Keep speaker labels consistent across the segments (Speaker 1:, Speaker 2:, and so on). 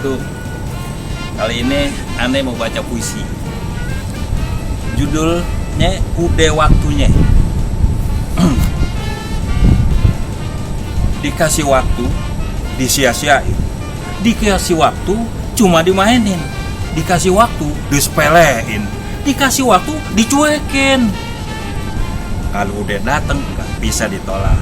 Speaker 1: wabarakatuh. Kali ini aneh mau baca puisi. Judulnya Udah Waktunya. Dikasih waktu disia-siain, dikasih waktu cuma dimainin, dikasih waktu disepelein, dikasih waktu dicuekin. Kalau udah dateng nggak bisa ditolak,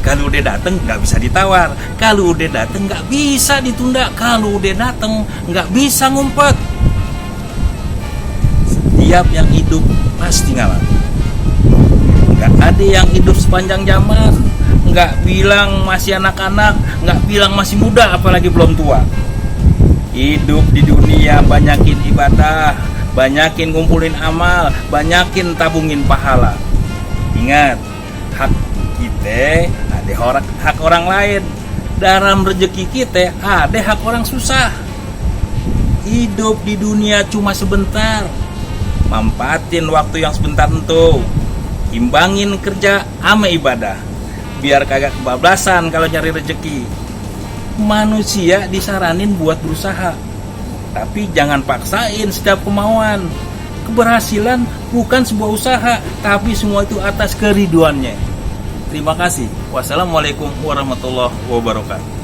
Speaker 1: kalau udah dateng nggak bisa ditawar, kalau udah dateng nggak bisa ditunda, kalau udah dateng nggak bisa ngumpet. Setiap yang hidup pasti ngalamin. Nggak ada yang hidup sepanjang zaman, nggak bilang masih anak-anak, nggak bilang masih muda, apalagi belum tua. Hidup di dunia banyakin ibadah, banyakin ngumpulin amal, banyakin tabungin pahala. Ingat, hak kita ada hak orang lain. Dalam rezeki kita ada hak orang susah. Hidup di dunia cuma sebentar. Manfaatin waktu yang sebentar itu. Imbangin kerja sama ibadah, biar kagak kebablasan kalau nyari rezeki. Manusia disaranin buat berusaha, tapi jangan paksain setiap kemauan. Keberhasilan bukan sebuah usaha, tapi semua itu atas keriduannya. Terima kasih. Wassalamualaikum warahmatullahi wabarakatuh.